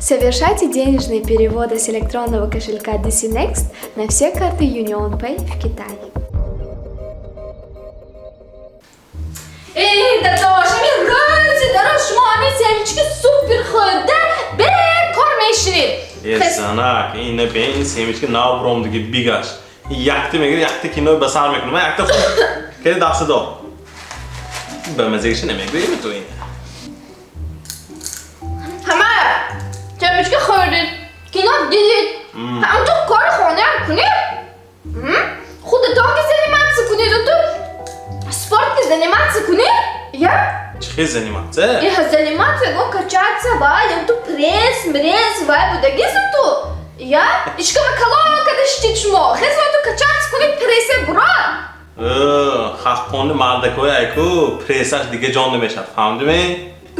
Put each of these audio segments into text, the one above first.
Совершайте денежные переводы с электронного кошелька DC Next на все карты UnionPay в Китае. Эй, дадош, ҳамин рӯзи дароз шумо ҳамин семечки супер хӯрда бекор мешинед. Э, занак, ина бе, ин семечки нав буромдиги бигаш. Якта мегири, якта кино ба сар мекунам. Якта худ кери даста дор. Ба мазагиша намегӯӣ ту ин. Ҳама семечки хӯрдед, кино дидед. Ҳам ту кори хонаам кунед. Худатон ки заниматься кунед, ту спорт ки заниматься кунед. Я? Чӣ хел заниматься? Э, заниматься, го качаться, вай, ту пресс, мресс, вай, будагизм ту. Я? Ишкама калон када шитид шумо. Хез вай ту качаться кунед, прессе бурад. Ҳаққони мардакои айку прессаш дига ҷон намешавад, фаҳмдиме?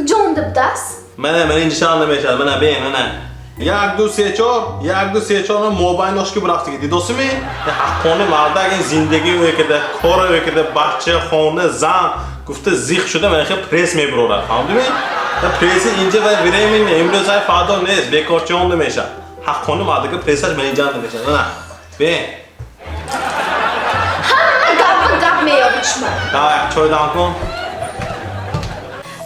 Ҷон дибдас? Мана, мана инҷишам намешавад, мана бен, мана. Як, ду, се, чор, як, ду, се, чор, мобайн ошки бурафтиги, дидосими? Ҳаққони мардак ин зиндагӣ мекарда, кора мекарда, бача, хона, зан, гуфта зиқ шуда, мана хел пресс мебурорад, фаҳмдиме? Пресси инҷа вай временный, имрӯз ай фардо нест, бекорчион намешавад. Ҳаққони мардака прессаш мана инҷа намешавад, мана. Бен. Ҳама гапа гап меёбед шумо. Давай, чой дам кун.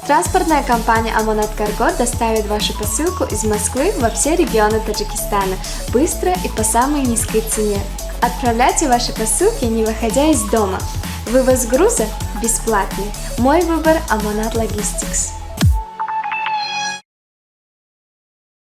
Транспортная компания «Амонат Карго» доставит вашу посылку из Москвы во все регионы Таджикистана быстро и по самой низкой цене. Отправляйте ваши посылки, не выходя из дома. Вывоз груза бесплатный. Мой выбор – «Амонат Логистикс».